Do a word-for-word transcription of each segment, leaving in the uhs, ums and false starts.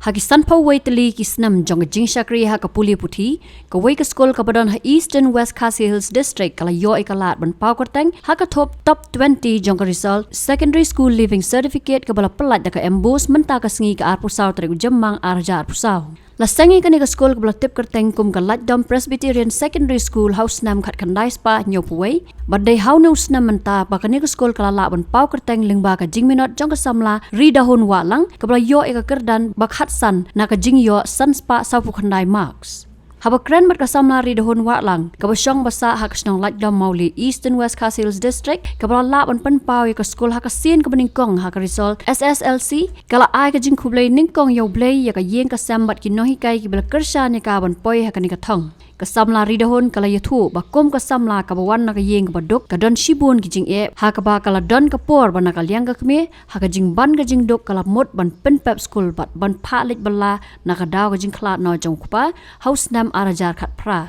Ha ki sanphew wei tylli ki snem jong ka jingshakri ha ka pule puthi, kawei ka skul kaba don ha Eastern West Khasi Hills District ka la ïoh ïa ka lad ban paw kyrteng ha ka top top twenty jong ka result Secondary School Leaving Certificate kaba la pyllait da ka MBOSE mynta ka sngi ka arphew saw tarik u Jymmang ar hajar arphew saw. La seng ïa kane ka skul kaba la tip kyrteng kum ka Laitdom Presbyterian Secondary School ha u snem khatkhyndai spah hynñiewphew wei, bad dei ha une u snem mynta ba kane ka skul ka la lah ban paw kyrteng lyngba ka jingminot jong ka samla Ridahun Wahlang kaba la ïoh ïa ka kyrdan ba khatsan na ka jingïoh san spah sawphew khyndai marks. Haba kren bad ka samla Ridahun Wahlang kaba shong ba sah ha ka shnong Laitdom Mawlai, Eastern West Khasi Hills District, kaba la lah ban pynpaw ïa ka skul ha ka sien kaba nyngkong ha ka result SSLC, ka la ai ka jingkhublei nyngkong ïa U Blei, ïa ka ïing ka sem bad ki nonghikai kiba la kyrshan ïa ka ban poi ha kane ka thong. Ka samla Ridahun ka la ïathuh ba kum ka samla kaba wan na ka ïing kaba duk, ka don shibun ki jingeh, ha kaba ka la don ka por ba na ka liang ka kmie, ha ka jingban ka jingduk ka la mut ban pynpep skul bad ban phah leit bylla na ka daw ka jingkhlad noh jong u kpa ha u snem ar hajar khatphra.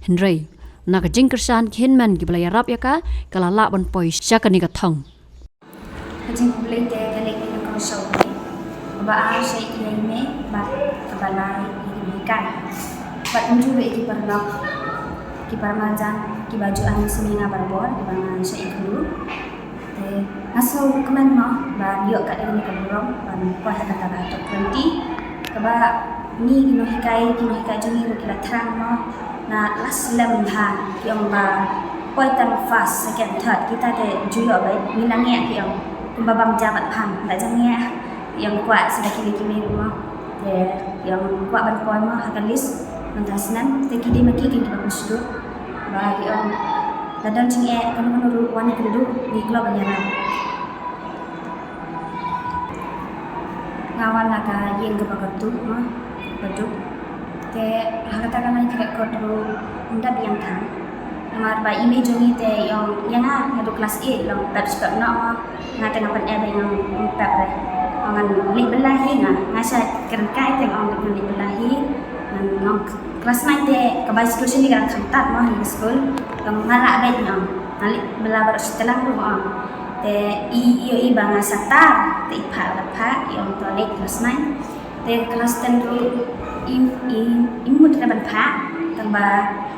Hynrei na ka jingkyrshan ki hynmen kiba la ïarap ïa ka, ka la lah ban poi sha kane ka thong. Ka jingkhublei te ka leit ïa ka sha U Blei, kaba ar sha ïa ki ïa i mei bad kaba lai ïa ki nonghikai. Bad kumjuh ruh ïa ki paralok ki paramarjan kiba ju ai mynsiem ïa nga barabor, kiba nga shah ïakynduh. Te nga sngewkmen mo ban ïoh kat ïa kane ka burom ban poi ha kata ka top twenty. Kaba ngi ki nonghikai, ki nonghikai jong ngi ruh ki la thrang mo, na last lem bha ki ong ba poi tang first, second, third, kita te ju ïoh beit, ngi la ngiah ki ong kumba bam ja bad pham, la jang ngiah ki ong kwah sida ki mei ki mei ruh mo. Te ki ong kwah ban poi mo ha ka list mynta snem, te ki dei ma ki kin kiba pynshai ba ki ong la don jingeh kano kano ruh wan ïakynduh, ngi kloi ban ïarap. Nga wan na ka ïing kaba kyrduh mo, kaba duk. Te ha kata ka line khreh kot ruh ym da biang than. Namar ba i mei jong ngi te i ong ïa nga, nga dei klas eight, long pep shi pep noh mo. Nga te nga pyneh ba nga ym pep re. Ong ngan leit bylla hi nga, nga shah kren kai te nga ong ngan leit bylla hi. Ngan ong klas nine te ka bicycle shane ka dang kham tad mo ha skul. Ka nga lah beit nga ong ngan leit bylla baroh shi tlang ruh mo. Te i ïohi ba nga shah tar, te i phah la phah, i ong to leit klas nine. Te klas ten ruh i, i, i mut re ban phah, tang ba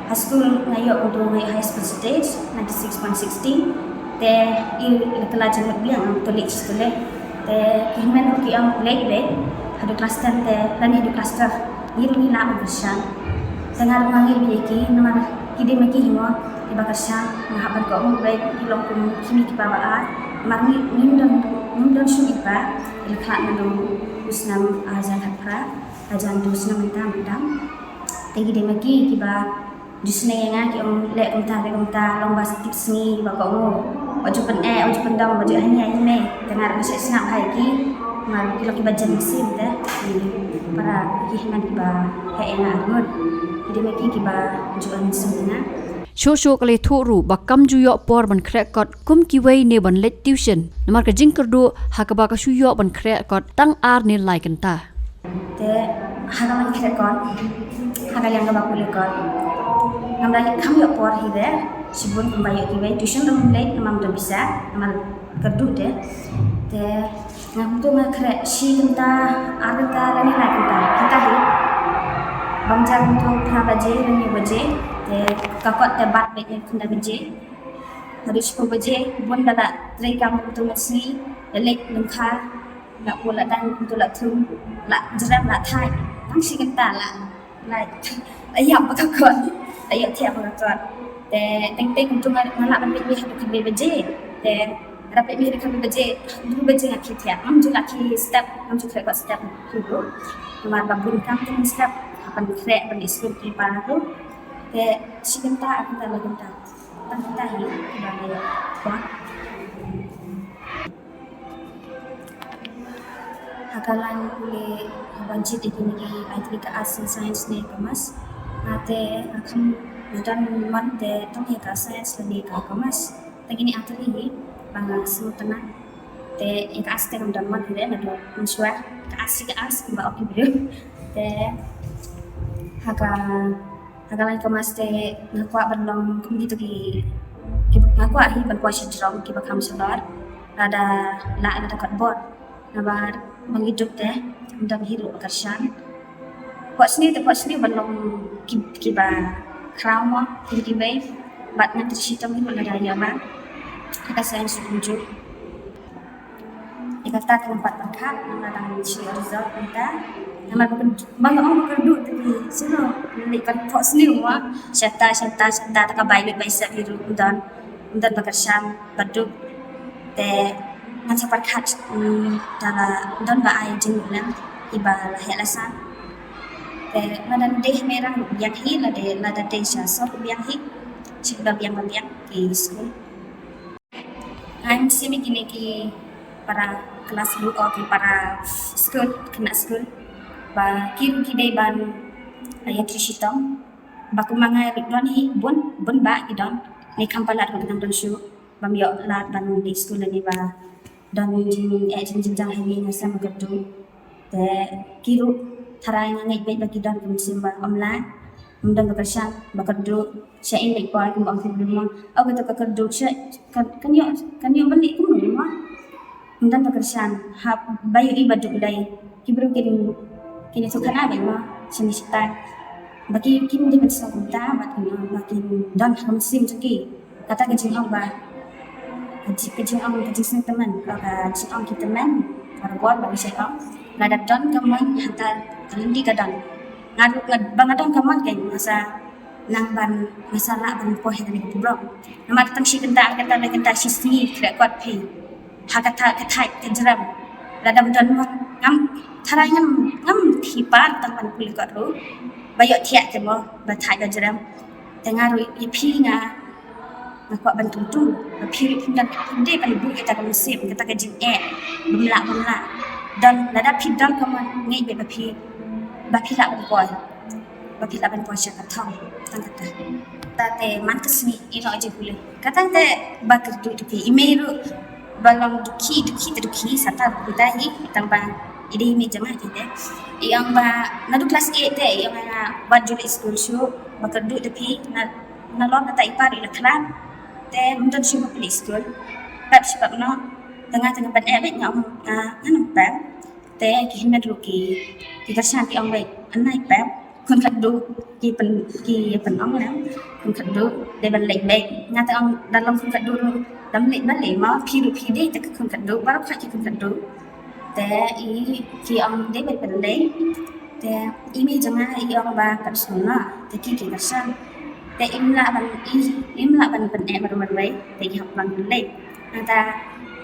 ha skul nga ïoh kumto, nga ïoh highest percentage, ninety six point sixteen. Te i la kylla jingmut biang, to leit shi to leit. Te ki hynmen ruh ki ong leit leit, haduh klas ten te lane haduh klas twelve ngi ruh ngi lah ban kyrshan. Te nga ruh nga ngeit ïa ki, namar ki dei ma ki hi mo kiba kyrshan. Nga hap ban kohnguh ba ki long kum ki mei ki pa ba ar, namar ngi, ngim don, ngim don shuh i pa. Ki la khlad naduh u snem ar hajar khatphra, ar hajar naduh u snem mynta mynta. Te ki dei ma ki kiba ju sneng ïa nga, ki ong leh kumta, leh kumta, long ba tip sngi ba kohnguh, wat ju pyneh, wat ju pyndam, wat ju hynñiewbeiñ. Te nga ruh nga shah sngap ha ki, namar ki long kiba jen mynsiem te, ki para ki hynmen kiba heh ïa nga arngut. Ki dei ma ki kiba ju ai mynsiem ïa nga. Shuh shuh ka la ïathuh ruh ba kam ju ïoh por ban khreh kot kum kiwei ne ban leit tuition, namar ka jingkyrduh ha kaba ka shu ïoh ban khreh kot tang ar ne lai kynta. Te ha ka ban khreh kot, ha ka liang kaba pule kot, ngam da kham ïoh por hi de, shibun kumba ïoh kiwei, tuition ruh ngam leit namar ym don pisa, namar kyrduh de. Te nga kumto nga khreh shi kynta, ar kynta lane lai kynta, kynta hi. Bam ja kumto phra baje lane hynñiew baje, te ka kot te bat beit ne khyndai baje. Haduh shiphew baje bun da la trei kam kumto mynsngi, da leit lyngkha, la pur la dang kumto, la thung, la jrem, la thait. Tang shi kynta la, la, la ïap bad ka kot, la ïohthiah bad ka kot. Te teng teng kumto nga, nga lah ban peit mih haduh khyndai baje. Te lada peit mih haduh khyndai baje, hynriew baje nga khie thiah. Ngam ju lah khie step, ngam ju khreh kot step ruh. Namar ba bun kam te mynstep, hap ban khreh, ban leit skul ki para ruh. Te shi kynta, ar kynta, lai kynta. Tang kynta hi kiba nga ïoh. Ha ka line pule, haba jied ïa kine ki, ai tylli ka arts and science ne commerce. Nga te nga kham, nga don mon te tang ïa ka science lane ka commerce. Tang kine ar tylli hi ba nga sngewtynnat. Te ïa ka arts te ngam don mon hi re, naduh mynshuwa. Ka arts hi ka arts, kumba ong ki briew. Te ha ka, ha ka line commerce te nga kwah ban long kum kito ki, ki, nga kwah hi ban poi sha jrong kiba kham shalor. Lada lah, lada kot bor, Nabar ba ngi duk te, ym don hi ruh ba kyrshan. Pok sniew te pok sniew ban long ki, kiba khraw mo, ki, kiwei. Bad ngan trei shitom hi ruh lada ïa ba ha ka science kumjuh. Ïa kata ka long pat pyrkhat, namar dang shu ïoh result mynta. Namar ba kyrduh, ba nga ong ba kyrduh te phi shu leit ban pok sniew mo. Shata, shata, shata, ta ka bai lut bai sep hi ruh ym don. Ym don ba kyrshan, ba duk. Te ngan sa pyrkhat, mm, da la don ba ai jingmut lem iba la heh la san. Te lada dei ha Mairang ruh biang hi, lada, lada dei sha sor ruh biang hi. Sha kiba biang ba biang ki skul. Nga ai mynsiem ïa kine ki para klas ruh, o ki para skul, khynnah skul, ba ki ruh ki dei ban ïa trei shitom. Ba kumba nga ruh don hi bun, bun bah ki don. Ne kham palat ruh ki dang don shuh. Bym ïoh lad ban leit skul lane ba don jingeh jingjynjar ha ïing ha sem ba kyrduh. Te ki ruh tharai nga ngeit beit ba ki don ka mynsiem ba ym lah. Ym don ba kyrshan, ba kyrduh. Sha ïing leit poi kumba ong ki briew mo. Ïoh kata ka kyrduh sha kan, kan ïoh, kan ïoh ban leit kumno mo. Ym don ba kyrshan, haba ïohi ba duk dei. Ki briew kin, kin ïathuh khana beit mo shane shatai. Ba ki, kim dei ban sngew kumta, ba kin, ba kin don ha ka mynsiem jong ki. Kata ka jingong ba, ka ji-, ka jingong, ka jingsngew tymmen, ka, ka jingong ki tymmen, ka bor ba ki shait ong. Lada don ka mon, hangta ka lynti ka don. Nga ruh, nga, ba nga don ka mon kein, nga sa nang ban, nga sa lah ban poi ha kane ka burom. Namar tang shi kynta, kynta, kynta, shi sngi, khreh kot phi. Ha kata ka thait ka jrem. Lada ym don mo, ngam, tharai ngam, ngam thie par tang ban pule kot ruh. Ba ïohthiah te mo, ba thait ba jrem. Te nga ruh ïa phi nga, nga kwah ban kyntu ba phi ruh phim don, phim dei ban buh ïa kata ka mynsiem, kata ka jingeh bym lah bym lah. Don, lada phi don ka mon, ngeit beit ba phi, ba phi lah ban poi, ba phi lah ban poi sha ka thong. Tang kata. Kata te man ka sngi ïa noh jingpule. Kata te ba kyrduh te phi, i mei ruh ba long dukhi, dukhi te dukhi, sata ruh kumta hi, tang ba i dei i mei jong nga te. I ong ba naduh klas eight te i ong nga wat ju leit skul shuh, ba kyrduh te phi, na, nalor kata i par i la khlad. Te ym don shuh ba phi leit skul. Pep shuh pep noh. Te nga te nga pyneh beit, nga ong, ah, ngan ym pep. Te ki hynmen ruh ki, ki kyrshan ki ong beit, yn nai pep. Khun khatduh ki pyn, ki pynong lem. Khun khatduh dei ban leit beit. Nga te ong da long khun khatduh ruh dang leit ban leit mo, phi ruh phi dei te ki khun khatduh, baroh khoit ki khun khatduh. Te i, ki ong dei ban pynleit. Te i mei jong nga i ong ba pep skul noh. Te ki, ki kyrshan. Te im lah ban, i, im lah ban pyneh baroh marwei. Te i hap ban pynleit. Nangta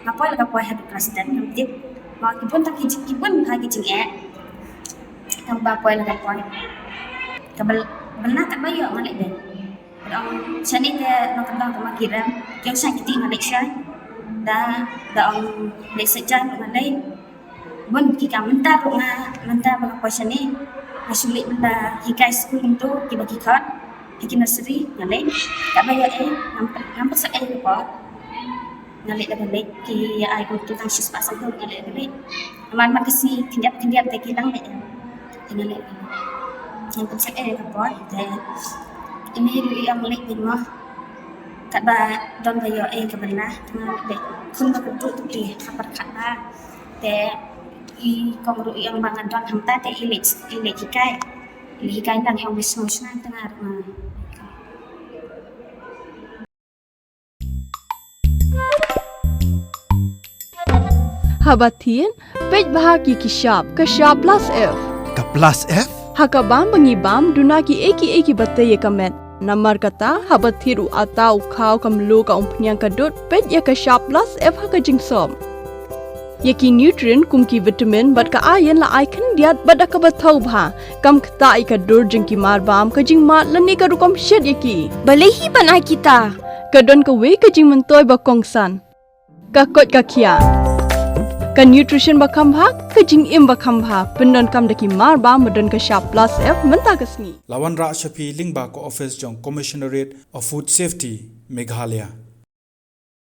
nga poi la ka poi haduh klas ten, ngam tip. Mo ki bun tang ki jing, ki bun ha ki jingeh. Tang ba poi la ka poi. Ka bel, bel na katba ïoh nga leit beit. Ka dang shane te nongkyndong te ma ki rem. Ki ong shane kiti nga leit shane. Da, da ong leit sha jan nga leit. Bun ki kam mynta ruh nga, mynta ba nga poi shane. Nga shu leit mynta hikai skul mynta kiba ki khot. Ha ki nursery nga leit. Katba ïoh ei, ngam, ngam pynshai ei ruh. Nga leit la ka leit, ki ai kumtu tang shispah sanphew nga leit la ka leit. Namar man ka sngi khyndiat khyndiat te ki dang leit. Te nga leit la ka leit. Ngam pynshai ei ka por, te i mei ruh i ong leit beit mo. Katba don ba ïoh ei kaba lah, te nga leit beit. Khun ba kyrduh tu ki ha pyrkhat ba. Te i kong ruh i ong ba nga don hangta te i leit, i leit hikai. I leit hikai dang ïa ong ba sngewsynei te nga ruh nga. Haba thied, peit bha ïa ki shap, ka shap plus F. Ka plus F? Ha ka bam ba ngi bam, duna kiei kiei kiba tei ïa ka met. Namar kata, haba thied u atta u khaw ka mluh ka umphniang ka dud, peit ïa ka shap plus F ha ka jingsop. Ïa ki nutrient kum ki vitamin bad ka iron la ai khyndiat bad da kaba thaw bha. Kam ktah ïa ka dur jong ki mar bam, ka jingmad lane ka rukom shet ïa ki. Balei hi ban ai kita? Ka don kawei ka jingmyntoi ba kongsan. Ka koit ka khiah. Ka nutrition ba kham bha, ka jingim ba kham bha. Pyndonkam da ki mar bam ba don ka shap plus F mynta ka sngi. La wanrah sha phi lyngba ka office jong Commissionerate of Food Safety, Meghalaya.